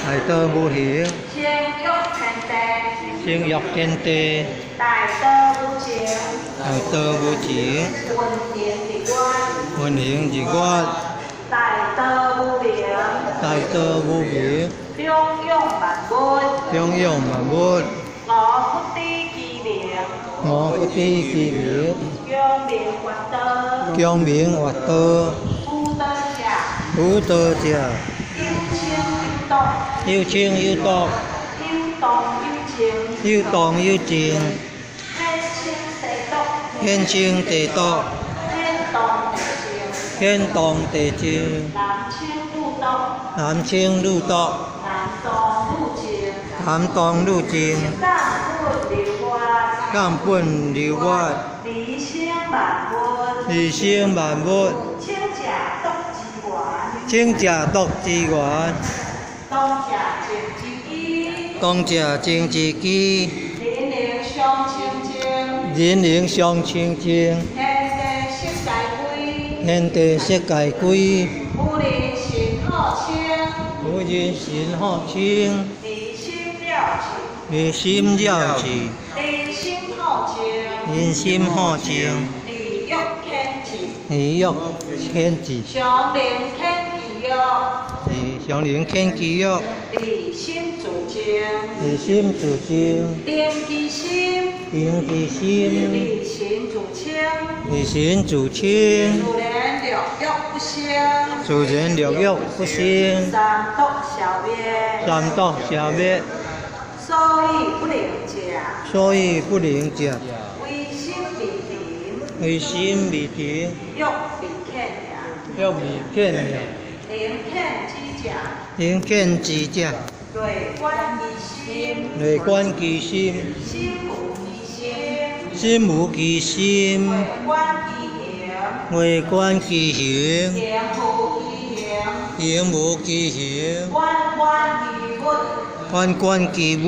大道無形，成育天地，成育天地，大道無情，大道無情，運行日月，運行日月，大道無名，大道無名，長養萬物，長養萬物，五不知其名，五不知其名，強明活道，強明活道，輔導者，輔導者，有清有濁，有清有濁，有動有靜，有動有靜，顯清地濁，顯清地濁，顯動地靜，顯動地靜，男清女濁，男清女濁，男動女靜，男動女靜，感本流月，感本流月，離生萬物，離生萬物，清者毒之源，清者毒之源，當者淨之基，當者淨之基，人能相清淨，人能相清淨，天地色界歸，天地色界歸，無人神好清，無人神好清，離心了智，離心了智，離心好靜，人心好靜，離欲遣智，離欲遣智，常靈遣其欲，離常靈遣其欲，離心自淨，離心自淨，定其心，定其心，離神自清，離神自清，自然六欲不生，自然六欲不生，三毒消滅，三毒消滅，所以不能食，所以不能食，唯心未停，唯心未停，欲未遣也，欲未遣也，能遣之者，能遣之者，內觀其心，內觀其心，心無其心，心無其心，內觀其形，內觀其形，形無其形，形無其形，觀觀其物，觀觀其物，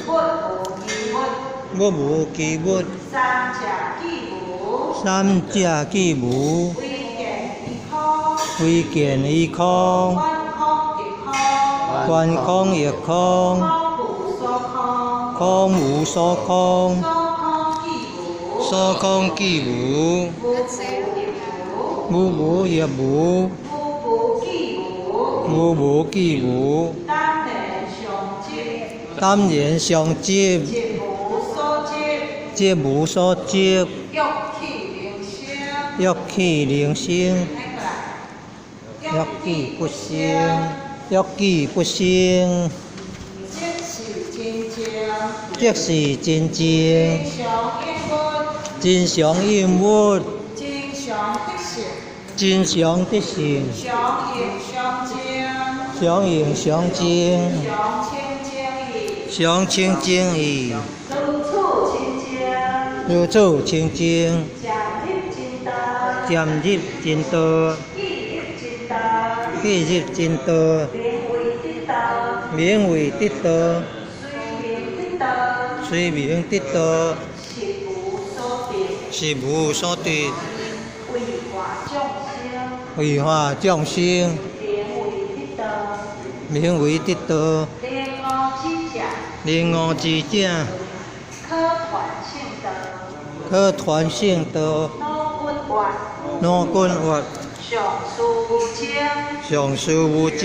物無其物，物無其物，三者既無，三者既無，唯見其空，唯見其空，觀空亦空，觀空亦空，空無所空，空無所空，所空既無，所空既無，無無亦無，無無亦無，無無既無，無無既無，淡然相執，淡然相執，執無所執，執無所執，欲去能生，欲去能生，來過來，欲去不生，欲去不生，即是真正，即是真正，真常應物，真常應物，真常得性，真常得性，常應常淨，常應常淨，常清淨意，常清淨意，如此清淨，如此清淨，漸入真道，漸入真道，既入真道，既入真道，名為得道，名為得道，雖名得道，雖名得道，實無所得，實無所得，為化眾生，為化眾生，名為得道，名為得道，靈悟之者，靈悟之者，可傳聖道，可傳聖道，老君月，老君月，上師無精，上師無精，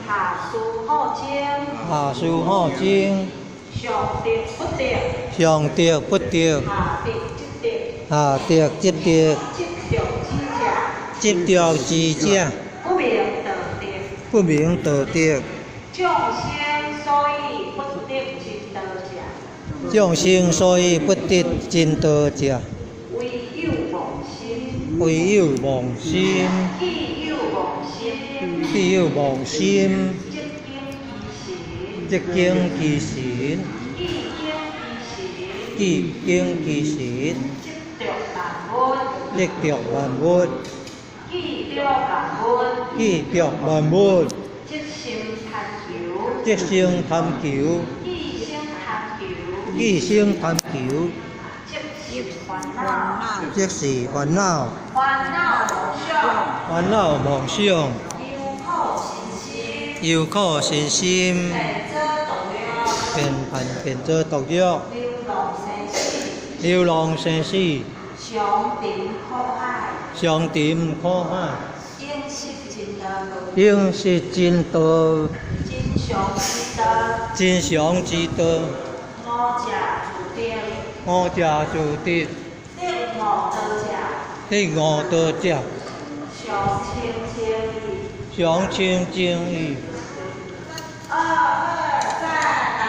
下師好精，下師好精，上得不得，上得不得，下得即得，下得即得，執著之者，執著之者，不明道德，不明道德，眾生所以不得真道者，眾生所以不得真道者，唯有妄心，唯有妄心，既有妄心，既有妄心，則經其神，則經其神，既經其神，既經其神，則著萬物，則著萬物，既著萬物，既著萬物，則生貪求，則生貪求，既生貪求，既生貪求，則是煩惱，則是煩惱，煩惱妄想，煩惱妄想，憂苦生心，憂苦身心，便做毒藥，便貧便做毒藥，流浪生死，流浪生死，相沉苦海，相沉苦海，永失真道，永失真道，真常之道，真常之道，五者自得，五者自得，得五道者，得五道者，常清淨義。常清淨義。二二再來，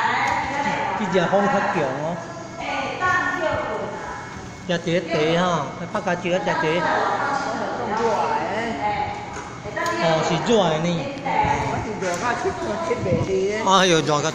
這隻風較強哦，會當歇睏啊。食一個茶吼，拍咖蕉食茶。哦，是熱的呢。我是熱到七七袂離的。哎喲，熱到七。